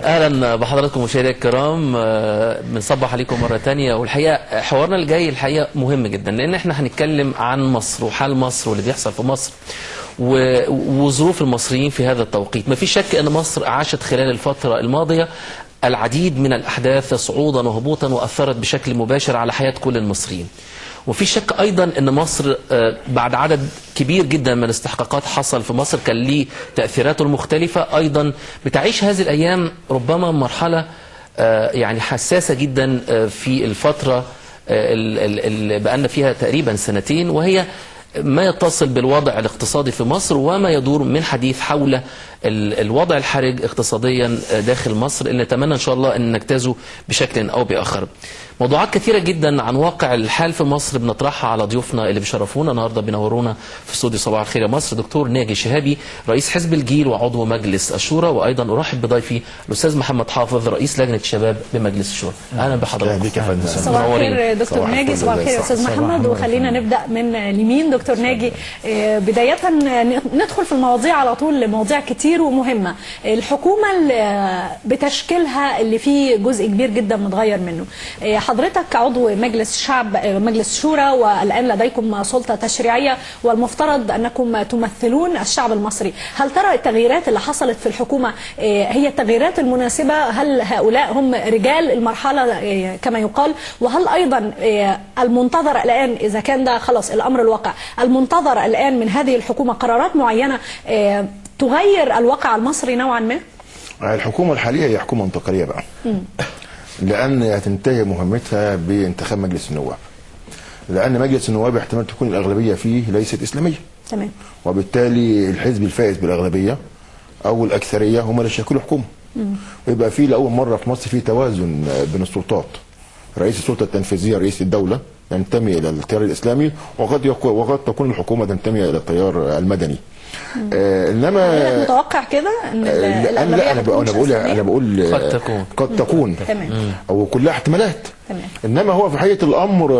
اهلا بحضراتكم مشاهدينا الكرام، بنصبح عليكم مرة تانية. والحقيقة حوارنا الجاي الحقيقة مهم جدا، لان احنا هنتكلم عن مصر وحال مصر واللي بيحصل في مصر وظروف المصريين في هذا التوقيت. ما في شك ان مصر عاشت خلال الفترة الماضية العديد من الاحداث صعودا وهبوطا، واثرت بشكل مباشر على حياة كل المصريين. وفي شك ايضا ان مصر بعد عدد كبير جدا من الاستحقاقات حصل في مصر كان ليه تاثيراته المختلفة، ايضا بتعيش هذه الايام ربما مرحلة يعني حساسة جدا في الفترة اللي بقالنا فيها تقريبا سنتين، وهي ما يتصل بالوضع الاقتصادي في مصر وما يدور من حديث حول الوضع الحرج اقتصاديا داخل مصر، اللي نتمنى ان شاء الله ان نجتازه بشكل او باخر. موضوعات كثيرة جدا عن واقع الحال في مصر بنطرحها على ضيوفنا اللي بيشرفونا النهارده، بينورونا في استوديو صباح الخير يا مصر، دكتور ناجي شهابي رئيس حزب الجيل وعضو مجلس الشورى، وايضا ارحب بضيفي الاستاذ محمد حافظ رئيس لجنة الشباب بمجلس الشورى. اهلا بحضراتكم. بك يا فندم. صباح الخير دكتور صباح ناجي، الفل. صباح الخير يا استاذ محمد. وخلينا نبدا من اليمين. دكتور ناجي، بداية ندخل في المواضيع على طول، لمواضيع كتير ومهمة. الحكومة اللي بتشكيلها اللي فيه جزء كبير جدا متغير منه، حضرتك عضو مجلس الشعب، مجلس شورى، والان لديكم سلطة تشريعية والمفترض انكم تمثلون الشعب المصري. هل ترى التغييرات اللي حصلت في الحكومة هي التغييرات المناسبة؟ هل هؤلاء هم رجال المرحلة كما يقال؟ وهل ايضا المنتظر الان، اذا كان ده خلاص الامر الواقع، المنتظر الان من هذه الحكومة قرارات معينة تغير الواقع المصري نوعا ما؟ الحكومة الحالية هي حكومة انتقالية بقى، لان هتنتهي مهمتها بانتخاب مجلس النواب، لان مجلس النواب احتمال تكون الاغلبية فيه ليست اسلامية. تمام. وبالتالي الحزب الفائز بالاغلبيه او الاكثرية هم اللي شكلوا حكومة. ويبقى في لاول مرة في مصر في توازن بين السلطات. رئيس السلطة التنفيذية رئيس الدولة ينتمي الى التيار الاسلامي، وقد تكون الحكومة تنتمي الى التيار المدني. انما متوقع كده ان لا، لا، انا بقول قد تكون. قد تكون. تمام. او كلها احتمالات. تمام. انما هو في حقيقة الامر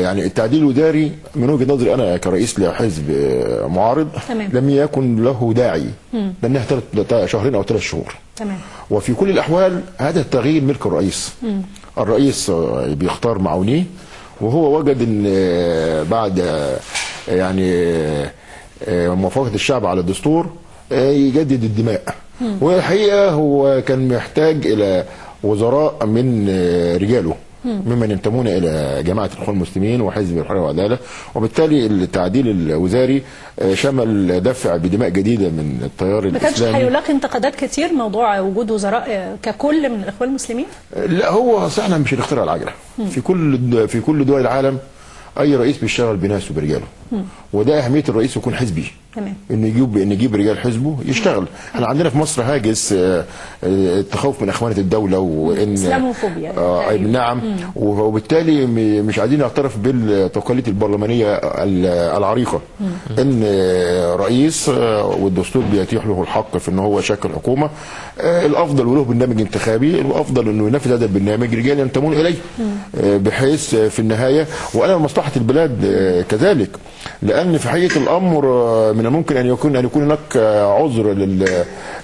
يعني التعديل الوزاري من وجهه نظري انا كرئيس لحزب معارض تمام. لم يكن له داعي، لانها شهرين او 3 شهور. وفي كل الاحوال هذا التغيير ملك الرئيس. الرئيس بيختار معاونيه، وهو وجد ان بعد يعني موافقة الشعب على الدستور يجدد الدماء. والحقيقة هو كان محتاج الى وزراء من رجاله، ممن ينتمون الى جماعة الاخوان المسلمين وحزب الحرية والعدالة، وبالتالي التعديل الوزاري شمل دفع بدماء جديدة من التيار ما كانش الاسلامي. هيلاقي انتقادات كتير موضوع وجود وزراء ككل من الاخوان المسلمين؟ لا، هو اصل احنا مش هنخترع العجلة. في كل دول العالم اي رئيس بيشتغل بناسه برجاله، وده اهمية الرئيس يكون حزبي، انه يجيب رجال حزبه يشتغل. احنا عندنا في مصر هاجس التخوف من اخوانه الدولة وان إسلاموفوبيا. آه نعم، وبالتالي مش عايزين نعترف بالتقاليد البرلمانية العريقه، ان رئيس والدستور بيتيح له الحق في ان هو يشكل حكومه، الافضل وله برنامج انتخابي، الافضل انه ينفذ هذا البرنامج رجال ينتمون اليه، بحيث في النهاية وانا مصلحة البلاد كذلك، لان في حقيقة الامر من الممكن ان يكون هناك عذر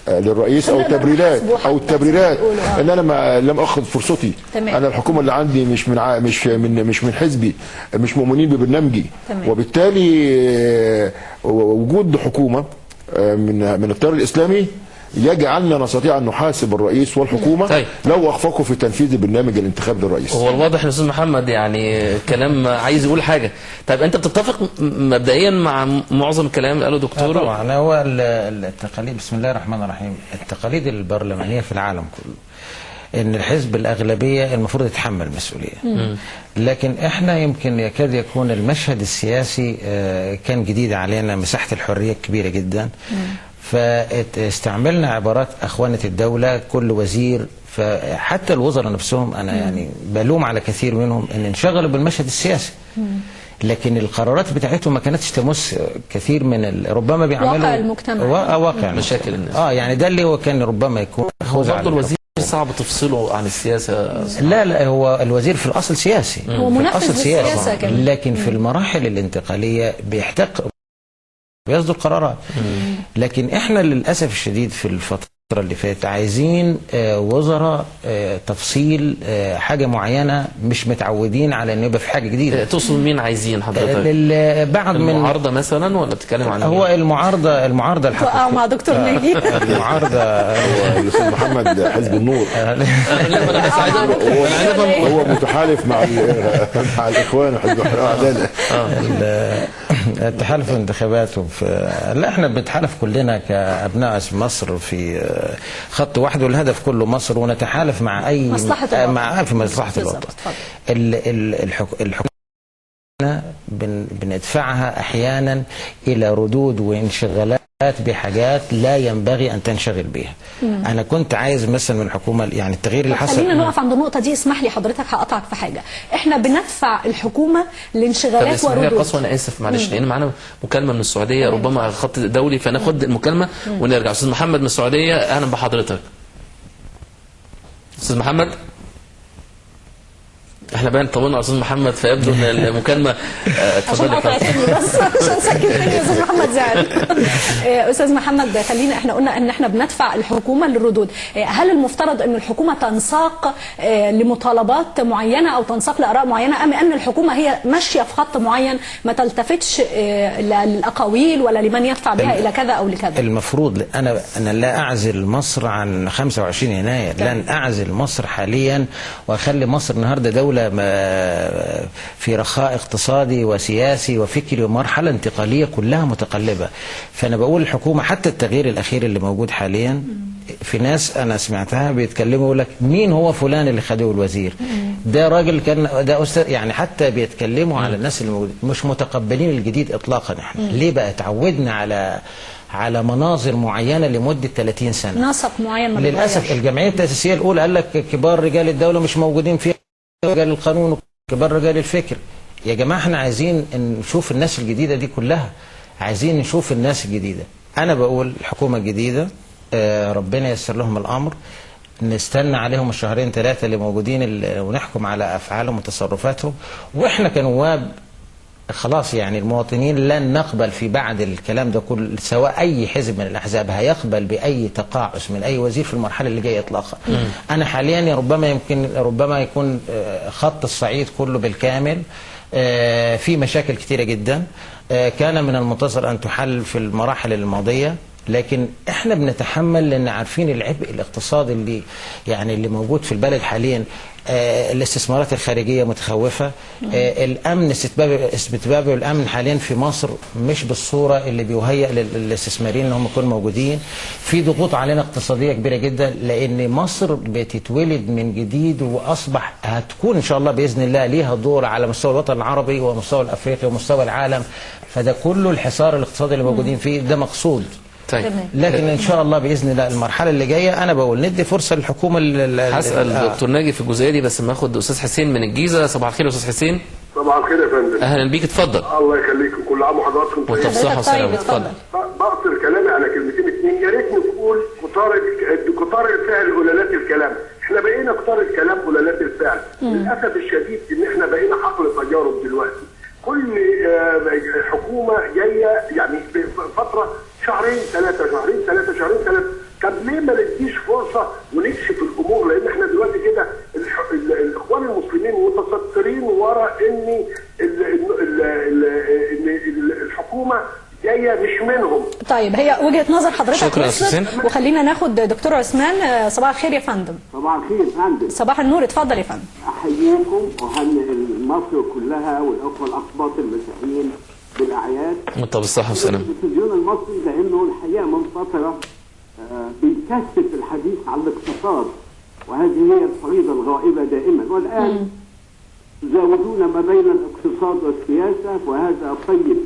للرئيس او نقدر تبريرات نحاسبه او حتى تبريرات زي ما بيقولوا. ان انا ما لم اخذ فرصتي، انا الحكومة اللي عندي مش من ع- مش من مش من حزبي، مش مؤمنين ببرنامجي. وبالتالي وجود حكومة من التيار الاسلامي يجعلنا نستطيع ان نحاسب الرئيس والحكومة لو اخفقوا في تنفيذ البرنامج الانتخابي للرئيس. هو الواضح ان استاذ محمد يعني كلام عايز يقول حاجة. طيب، انت بتتفق مبدئيا مع معظم الكلام اللي قاله دكتور؟ طبعا، هو التقاليد، بسم الله الرحمن الرحيم، التقاليد البرلمانية في العالم كله ان الحزب الاغلبية المفروض يتحمل مسؤوليه، لكن احنا يمكن يكاد يكون المشهد السياسي كان جديد علينا، مساحة الحرية كبيرة جدا، فاستعملنا عبارات اخوانه الدوله، كل وزير، فحتى الوزراء نفسهم انا يعني بلوم على كثير منهم ان انشغلوا بالمشهد السياسي، لكن القرارات بتاعتهم ما كانتش تمس كثير من ربما بيعملوا واقع المجتمع. واقع مشاكل الناس. يعني ده اللي هو كان ربما يكون هو خوذ على برضه الوزير صعب تفصله عن السياسة. لا لا، هو الوزير في الاصل سياسي. هو في منفذ الأصل للسياسة سياسي كمان. لكن في المراحل الانتقالية بيحتق بيصدر قرارات، لكن احنا للاسف الشديد في الفترة اللي فاتت، عايزين وزراء تفصيل حاجة معينة، مش متعودين على ان يبقى في حاجة جديدة. تقصد مين عايزين حضرتك؟ بعض من المعارضة مثلا، ولا بتتكلم عن هو المعارضة الحقيقية مع دكتور ناجي. المعارضة هو الاستاذ محمد حزب النور. هو متحالف مع الاخوان وحزب العدالة. التحالف الانتخابات لا، احنا بنتحالف كلنا كابناء مصر في خط واحد، والهدف كله مصر، ونتحالف مع اي مصلحة مع في مصلحة الوطن. الحكومة بندفعها احيانا الى ردود وانشغالات بحاجات لا ينبغي ان تنشغل بها. انا كنت عايز مثلا من الحكومة، يعني التغيير اللي حصل. خلينا نقف عند النقطة دي، اسمح لي حضرتك هقطعك في حاجة. احنا بندفع الحكومة لانشغالات وردود. قصوى انا اسف معلش، لان معانا مكالمة من السعودية ربما على الخط دولي، فناخد المكالمة ونرجع. استاذ محمد من السعودية، اهلا بحضرتك. استاذ محمد، احنا باين طولنا على استاذ محمد، فيبدو ان المكالمة. اتفضلي عشان بس عشان سكتني يا استاذ محمد زعل. استاذ محمد، خلينا احنا قلنا ان احنا بندفع الحكومة للردود. هل المفترض ان الحكومة تنساق لمطالبات معينة او تنساق لاراء معينة، ام ان الحكومة هي ماشية في خط معين ما تلتفتش للاقاويل ولا لمن يدفع بها الى كذا او لكذا؟ المفروض انا لا اعزل مصر عن 25 يناير، لن اعزل مصر حاليا واخلي مصر النهارده دولة في رخاء اقتصادي وسياسي وفكري ومرحلة انتقالية كلها متقلبة. فأنا بقول الحكومة حتى التغيير الأخير اللي موجود حاليا، في ناس أنا سمعتها بيتكلموا يقول لك مين هو فلان اللي خدوه الوزير؟ ده راجل كان ده أستاذ، يعني حتى بيتكلموا على الناس اللي موجود، مش متقبلين الجديد إطلاقا. احنا ليه بقى اتعودنا على مناظر معينة لمدة 30 سنة، نسق معين. للأسف الجمعية التأسيسية الأولى قال لك كبار رجال الدولة مش موجودين فيها، رجال القانون وكبار رجال الفكر. يا جماعة احنا عايزين نشوف الناس الجديدة دي كلها، عايزين نشوف الناس الجديدة. أنا بقول الحكومة الجديدة ربنا ييسر لهم الأمر، نستنى عليهم الشهرين ثلاثة اللي موجودين ونحكم على أفعالهم وتصرفاتهم. وإحنا كنواب خلاص، يعني المواطنين لن نقبل في بعد الكلام ده كل، سواء أي حزب من الأحزاب هيقبل بأي تقاعس من أي وزير في المرحلة اللي جاية إطلاقا. أنا حاليا ربما يكون خط الصعيد كله بالكامل في مشاكل كتيرة جدا، كان من المنتظر أن تحل في المراحل الماضية، لكن احنا بنتحمل لان عارفين العبء الاقتصادي اللي يعني اللي موجود في البلد حاليا. الاستثمارات الخارجية متخوفه، الامن استتباب الامن حاليا في مصر مش بالصورة اللي بيهيأ للاستثماريين اللي هم يكونوا موجودين. في ضغوط علينا اقتصادية كبيرة جدا، لان مصر بتتولد من جديد، واصبح هتكون ان شاء الله باذن الله ليها دور على مستوى الوطن العربي ومستوى الافريقي ومستوى العالم. فده كله الحصار الاقتصادي اللي موجودين فيه ده مقصود. طيب. لكن ان شاء الله باذن الله المرحلة اللي جاية انا بقول ندي فرصة للحكومة. هسال دكتور ناجي في الجزئية دي، بس ما اخد استاذ حسين من الجيزة. صباح الخير يا استاذ حسين. صباح الخير يا فندم، اهلا بيك، اتفضل. الله يخليك، كل عام وحضراتكم طيب. وانت بصحة وسلامه. اتفضل. بقصر كلامي على كلمتين اتنين، يا ريت نقول قطار الفعل قلالات الكلام. احنا بقينا قطار الكلام قلالات الفعل. للاسف الشديد ان احنا بقينا حقل تجارب دلوقتي. كل حكومة جاية يعني في فترة شهرين ثلاثة، شهرين ثلاثة، شهرين ثلاثة. طب ليه ما نديش فرصة ونكشف الامور؟ لان احنا دلوقتي كده الاخوان المسلمين متسترين ورا ان الحكومة جاية مش منهم. طيب هي وجهه نظر حضرتك وصلت، وخلينا ناخد دكتور عثمان. صباح الخير يا فندم. صباح الخير يا فندم. صباح النور، اتفضل يا فندم. احييكم واهنئ مصر كلها والاخوة الاقباط المسيحيين بالاعياد. وانت بالصحة والسلامة. التلفزيون المصري لانه الحقيقة من فترة بيكثف الحديث عن الاقتصاد، وهذه هي الفريضة الغائبه دائما، والان يزاودون ما بين الاقتصاد والسياسة، وهذا طيب.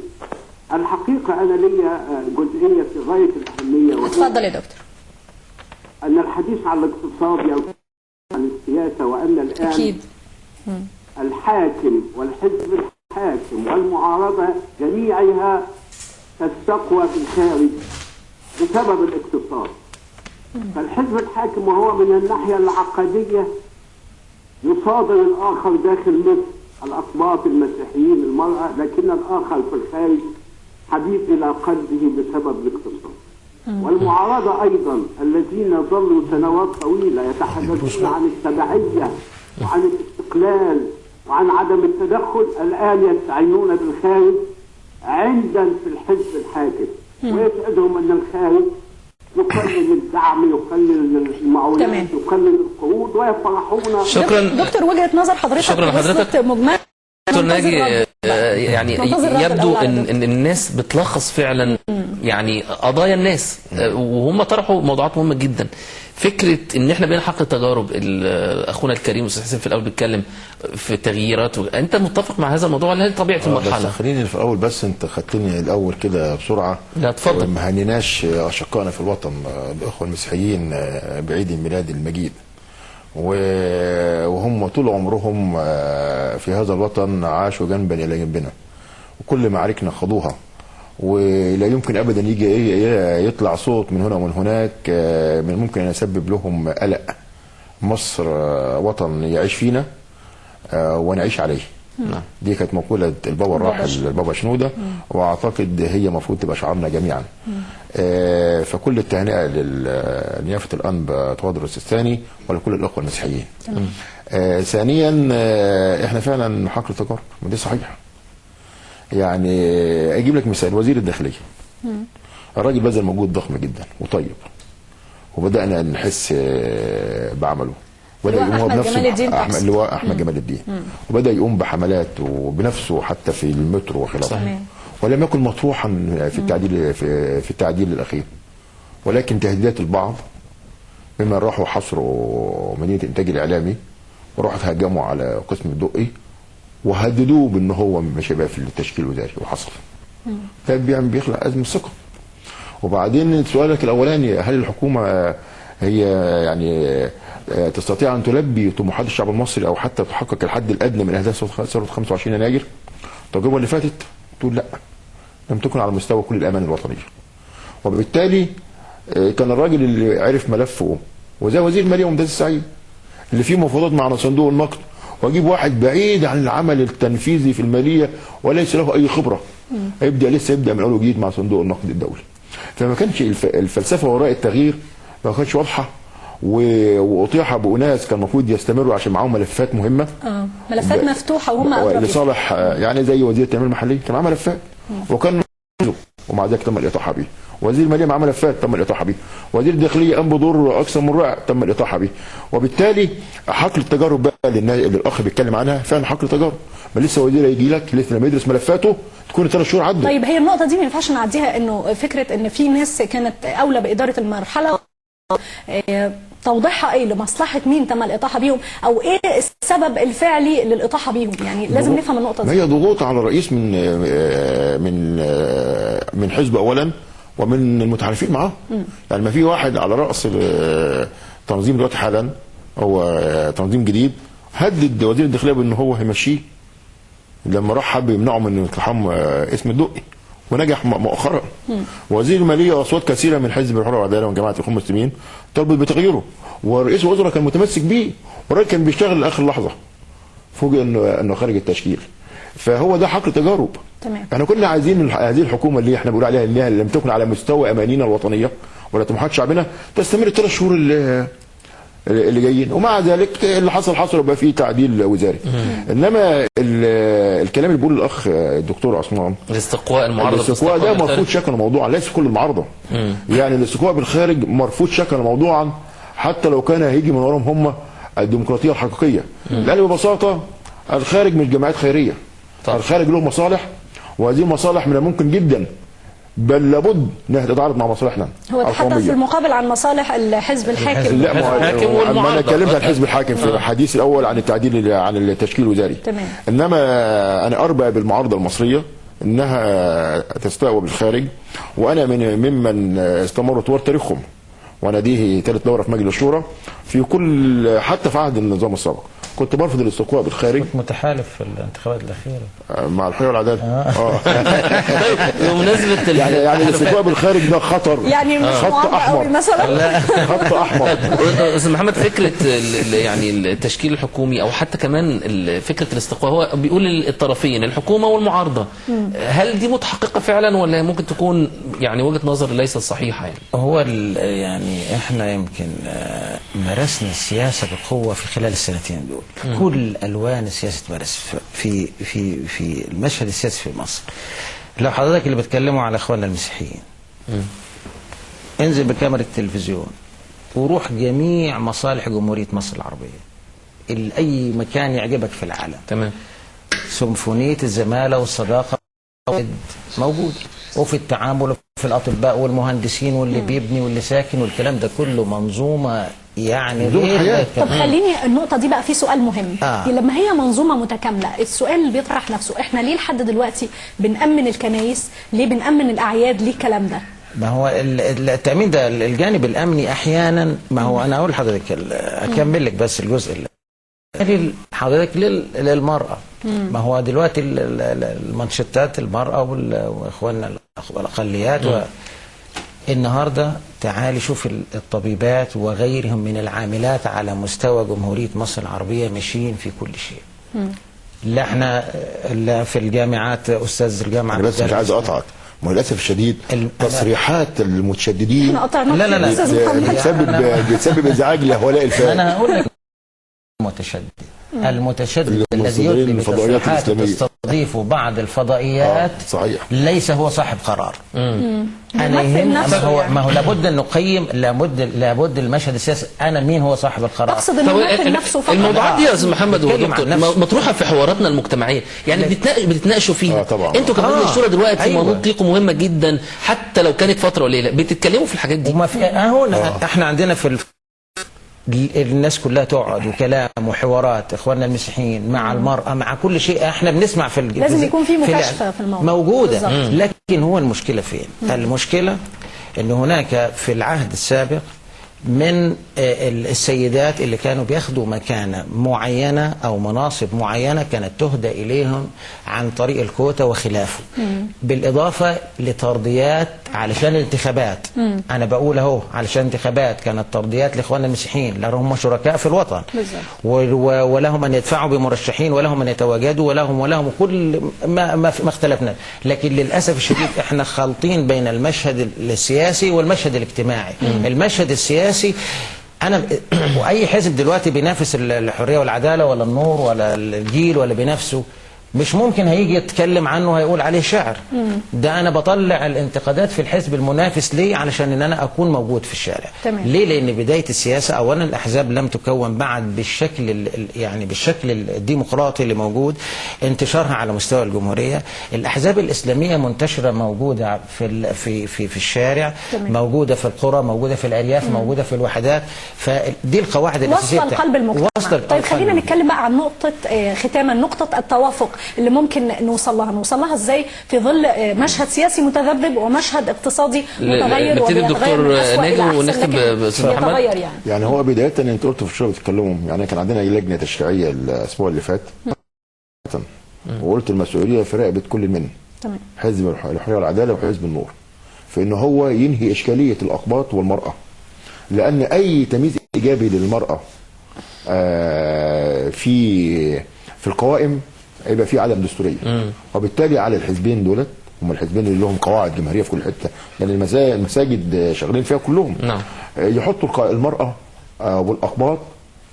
الحقيقة انا لي جزئية في غاية الاهمية. اتفضل يا دكتور. ان الحديث عن الاقتصاد ينفصل عن السياسة، وان الان اكيد الحاكم والحزب الحاكم والمعارضة جميعها تستقوى في الخارج بسبب الاقتصاد. فالحزب الحاكم وهو من الناحية العقدية يصادر الآخر داخل مصر، الأقباط المسيحيين المرأة، لكن الآخر في الخارج حبيب إلى قلبه بسبب الاقتصاد. والمعارضة أيضا الذين ظلوا سنوات طويلة يتحدثون عن التبعية وعن الاستقلال وعن عدم التدخل، الآن يستعينون بالخارج عندا في الحزب الحاكم، ويسعدهم أن الخارج يقلل الدعم، يقلل المعونات، يقلل القروض، ويفرحون. شكرا دكتور، وجهة نظر حضرتك. شكرا لحضرتك مجمل. دكتور ناجي، يعني يبدو ان الناس بتلخص فعلا يعني قضايا الناس، وهم طرحوا موضوعات مهمة جدا. فكرة ان احنا بين حق التجارب، اخونا الكريم استاذ حسين في الاول بيتكلم في تغييرات انت متفق مع هذا الموضوع ولا هي طبيعة المرحلة؟ بس خليني في الاول، بس انت خدتني الاول كده بسرعة. لا اتفضل. ما هنيناش اشقائنا في الوطن الاخوة المسيحيين بعيد الميلاد المجيد، وهم طول عمرهم في هذا الوطن عاشوا جنبا الى جنبنا، وكل معاركنا خاضوها، ولا يمكن ابدا يجي يطلع صوت من هنا ومن هناك من ممكن ان يسبب لهم قلق. مصر وطن يعيش فينا ونعيش عليه. دي كانت مقولة البابا الراحل البابا شنودة، واعتقد هي المفروض تبقى شعارنا جميعا. فكل التهنئة لنيافة الأنبا تواضروس الثاني ولكل الأخوة المسيحيين. ثانيا، احنا فعلا حقل تجارب، دي صحيح. يعني اجيب لك مثال، وزير الداخلية الراجل بذل مجهود ضخم جدا وطيب، وبدأنا نحس بعمله. بدأ يقوم بنفسه، اللواء أحمد جمال الدين، وبدأ يقوم بحملات وبنفسه حتى في المترو وخلافه، ولم يكن مطروحا في التعديل في التعديل الأخير، ولكن تهديدات البعض ممن راحوا حصروا مدينة الإنتاج الإعلامي وراحوا تهجموا على قسم الدقي وهددوه بأن هو مش هيبقى في التشكيل الوزاري، وحصل. ده بيخلق أزمة ثقة. وبعدين سؤالك الأولاني، هل الحكومة هي يعني تستطيع أن تلبي طموحات الشعب المصري أو حتى تحقق الحد الأدنى من أهداف ثورة 25 يناير؟ التجربة اللي فاتت تقول لا، لم تكن على مستوى كل الأمان الوطنية. وبالتالي كان الراجل اللي عرف ملفه وزي وزير المالية ممتاز السعيد اللي فيه مفاوضات مع صندوق النقد، واجيب واحد بعيد عن العمل التنفيذي في المالية وليس له أي خبرة، يبدأ لسه يبدأ من أول وجديد مع صندوق النقد الدولي. فما كانش الفلسفة وراء التغيير ما كانتش واضحة، وأطيح بأناس كان المفروض يستمروا عشان معاهم ملفات مهمة، ملفات مفتوحة وهم لصالح، يعني زي وزير التنمية المحلية كان معاه ملفات وكان، ومع ذلك تم الإطاحة به. وزير المالية معاه ملفات تم الإطاحة به. وزير الداخلية قام بدور أكثر من رائع تم الإطاحة به. وبالتالي حقل التجارب بقى اللي الأخ بيتكلم عنها فعلا حقل تجارب، ما لسه وزير هيجي لك لسه لما يدرس ملفاته تكون 3 شهور عدوا. طيب هي النقطة دي ما ينفعش نعديها، إنه فكرة إن في ناس كانت أولى بإدارة المرحلة، توضيحها ايه لمصلحة مين تم الاطاحه بيهم، او ايه السبب الفعلي للاطاحه بيهم؟ يعني لازم نفهم النقطة دي. هي ضغوط على الرئيس من من من حزب اولا ومن المتحالفين معاه. يعني ما في واحد على راس تنظيم دلوقتي حالا، هو تنظيم جديد، هدد وزير الداخلية بان هو هيمشيه لما راح حب يمنعه من اقتحام اسم الدقي، ونجح مؤخرا. وزير المالية اصوات كثيرة من حزب الحرية والعدالة وجماعه الاخوان المسلمين طلبت بتغييره، ورئيس الوزراء كان متمسك بيه، والراجل كان بيشتغل لاخر لحظة، فوجئ انه خارج التشكيل. فهو ده حقل تجارب. تمام. احنا كنا عايزين هذه الحكومة اللي احنا بنقول عليها انها لم تكن على مستوى امانينا الوطنية ولا طموحات شعبنا تستمر 3 شهور اللي جايين، ومع ذلك اللي حصل حصل وبقى فيه تعديل وزاري. انما الكلام اللي بيقوله الاخ الدكتور عثمان، الاستقواء المعارضة، الاستقواء ده مرفوض شكلا موضوعا، ليس كل المعارضة. يعني الاستقواء بالخارج مرفوض شكلا موضوعا، حتى لو كان هيجي من وراهم هم الديمقراطية الحقيقية. لان ببساطة الخارج مش جماعات خيرية. طبعا. الخارج له مصالح، وهذه المصالح من الممكن جدا بل لابد انها تتعارض مع مصالحنا. هو تحدث في المقابل عن مصالح الحزب الحاكم. لا، ما انا اتكلمت عن الحزب الحاكم في الحديث الاول عن التعديل عن التشكيل الوزاري. تمام. انما انا اربأ بالمعارضه المصرية انها تستقوى بالخارج، وانا من ممن استمروا طوال تاريخهم، وانا دي ثالث دوره في مجلس الشورى، في كل حتى في عهد النظام السابق كنت برفض الاستقواء بالخارج. كنت متحالف في الانتخابات الاخيرة مع الحرية والعدالة. طيب بمناسبة يعني الاستقواء بالخارج ده خطر، يعني مش خط احمر مثلا، خط احمر. استاذ محمد، فكرة يعني التشكيل الحكومي او حتى كمان فكرة الاستقواء، هو بيقول الطرفين الحكومة والمعارضة، هل دي متحققه فعلا ولا ممكن تكون يعني وجهه نظر ليست صحيحه؟ يعني هو يعني احنا يمكن مارسنا السياسة بقوة في خلال السنتين دول. كل الوان السياسة تمارس في في في المشهد السياسي في مصر. لو حضرتك اللي بتكلموا على اخواننا المسيحيين، انزل بكاميرا التلفزيون وروح جميع مصالح جمهورية مصر العربية، اي مكان يعجبك في العالم. تمام. سيمفونية الزمالة والصداقة موجود، وفي التعامل في الاطباء والمهندسين واللي بيبني واللي ساكن والكلام ده كله، منظومة يعني غير. طب خليني النقطة دي بقى في سؤال مهم. لما هي منظومة متكاملة، السؤال اللي بيطرح نفسه، احنا ليه لحد دلوقتي بنأمن الكنايس؟ ليه بنأمن الأعياد؟ ليه الكلام ده؟ ما هو التأمين ده الجانب الأمني أحيانا. ما هو أنا أقول لحضرتك، أكمل لك بس الجزء اللي حضرتك للمرأة. ما هو دلوقتي المانشيتات المرأة وإخواننا الأقليات النهارده تعالي شوف الطبيبات وغيرهم من العاملات على مستوى جمهورية مصر العربية ماشيين في كل شيء. لا احنا لا في الجامعات، أستاذ الجامعة. أنا بس مش عايز أقطعك، ما للأسف الشديد تصريحات المتشددين لا لا لا بتسبب ازعاج لهؤلاء الفئات. أنا هقول لك المتشدد الذي يدلي بتصريحات تستضيفه بعض الفضائيات صحيح، ليس هو صاحب قرار. أنا يهم ما هو لابد أن نقيم، لابد المشهد السياسي، أنا مين هو صاحب القرار؟ أقصد إنه يمثل نفسه فقط. الموضوعات دي يا أستاذ محمد ودكتور مطروحة في حواراتنا المجتمعية، يعني بتتناقشوا فيها. طبعا. أنتوا كمان الشورى دلوقتي منوط ليكم مهمة جدا، حتى لو كانت فترة قليلة بتتكلموا في الحاجات دي. وما في أهو إحنا عندنا في الناس كلها تقعد وكلام وحوارات، اخواننا المسيحيين مع المرأة مع كل شيء، احنا بنسمع في لازم يكون في مكاشفة في الموضوع موجودة. لكن هو المشكلة فين؟ المشكلة ان هناك في العهد السابق من السيدات اللي كانوا بياخدوا مكانة معينة أو مناصب معينة كانت تهدى إليهم عن طريق الكوتا وخلافه، بالإضافة لترضيات علشان الانتخابات. أنا بقول أهو علشان الانتخابات كانت ترضيات لإخواننا المسيحيين، لأنهم هم شركاء في الوطن ولهم أن يدفعوا بمرشحين ولهم أن يتواجدوا ولهم كل ما اختلفنا. لكن للأسف الشديد إحنا خالطين بين المشهد السياسي والمشهد الاجتماعي. المشهد السياسي أنا وأي حزب دلوقتي بينافس الحرية والعدالة ولا النور ولا الجيل ولا بنفسه، مش ممكن هيجي يتكلم عنه هيقول عليه شعر. ده أنا بطلع الانتقادات في الحزب المنافس ليه؟ علشان إن أنا أكون موجود في الشارع. تمام. ليه؟ لأن بداية السياسة أولا الأحزاب لم تكون بعد بالشكل يعني بالشكل الديمقراطي اللي موجود، انتشارها على مستوى الجمهورية. الأحزاب الإسلامية منتشرة موجودة في في في, في الشارع. تمام. موجودة في القرى، موجودة في الأرياف، موجودة في الوحدات. فدي القواعد الأساسية واصلة لقلب المجتمع. طيب خلينا نتكلم بقى عن نقطة ختاما، نقطة التوافق اللي ممكن نوصل لها ازاي في ظل مشهد سياسي متذبذب ومشهد اقتصادي متغير؟ نبتدي بالدكتور ناجي ونختم باستاذ محمد. يعني هو بداية انت قلت في الشغل بتتكلموا، يعني كان عندنا لجنة تشريعية الاسبوع اللي فات، وقلت المسؤولية في رقبة كل من حزب الحرية والعدالة وحزب النور، في ان هو ينهي اشكالية الاقباط والمراة، لان اي تمييز ايجابي للمراة في القوائم هيبقى في عدم دستورية. وبالتالي على الحزبين دولت، هم الحزبين اللي لهم قواعد جماهيرية في كل حتة، لان المساجد شغالين فيها كلهم. نعم. يحطوا المراة والاقباط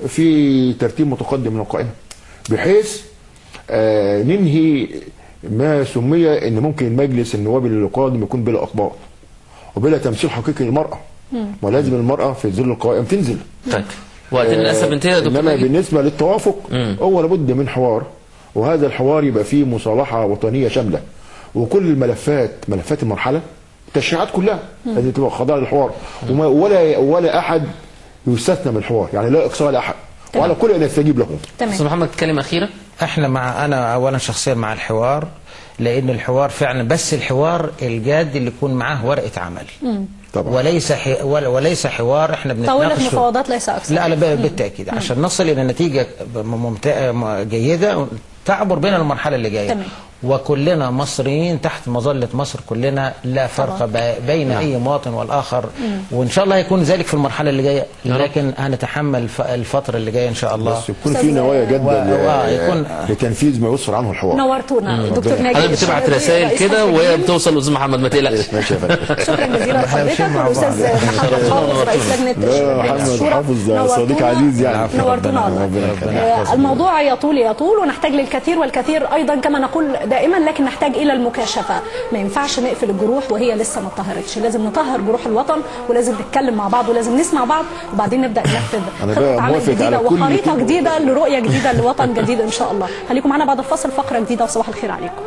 في ترتيب متقدم من القائمة، بحيث ننهي ما سمي ان ممكن المجلس النوابي القادم يكون بلا اقباط وبلا تمثيل حقيقي للمراة. ولازم المراة في ظل القوائم تنزل. طيب وقتنا للاسف انتهى يا دكتور. انما بالنسبة للتوافق هو لابد من حوار، وهذا الحوار يبقى فيه مصالحة وطنية شاملة، وكل الملفات، ملفات المرحلة، التشريعات كلها لازم تبقى خاضعة للحوار، ولا أحد يستثنى من الحوار، يعني لا إقصاء لأحد، وعلى كل أن يستجيب له. أستاذ محمد كلمة أخيرة. احنا مع، أنا أولا شخصيا مع الحوار، لأن الحوار فعلا، بس الحوار الجاد اللي يكون معاه ورقة عمل. طبعا. وليس وليس حوار احنا طاولة بنتناقش فيه. مفاوضات ليس اكثر. لا لا، بالتاكيد عشان نصل الى نتيجة جيدة تعبر بين المرحلة اللي جاية. تمام. وكلنا مصريين تحت مظلة مصر، كلنا لا فرق بين اي مواطن والاخر، وان شاء الله يكون ذلك في المرحلة اللي جاية، لكن هنتحمل الفترة اللي جاية ان شاء الله. بس يكون في نوايا جاده لتنفيذ ما يسفر عنه الحوار. نورتونا دكتور ناجي. حضرتك بتبعت رسائل كده وهي بتوصل لاستاذ محمد، ما تقلقش. ماشي يا فندم. شكرا جزيلا لحضرتك والاستاذ محمد حافظ رئيس لجنة محمد حافظ صديق عزيز يعني، نورتونا والله. الموضوع يطول ونحتاج للكثير والكثير ايضا كما نقول دائما، لكن نحتاج الى المكاشفه. ما ينفعش نقفل الجروح وهي لسه ما اتطهرتش، لازم نطهر جروح الوطن، ولازم نتكلم مع بعض، ولازم نسمع بعض، وبعدين نبدا ننفذ خطه عمل جديدة وخريطه جديدة لرؤية جديدة لوطن جديد ان شاء الله. خليكم معنا بعد الفاصل، فقره جديدة، وصباح الخير عليكم.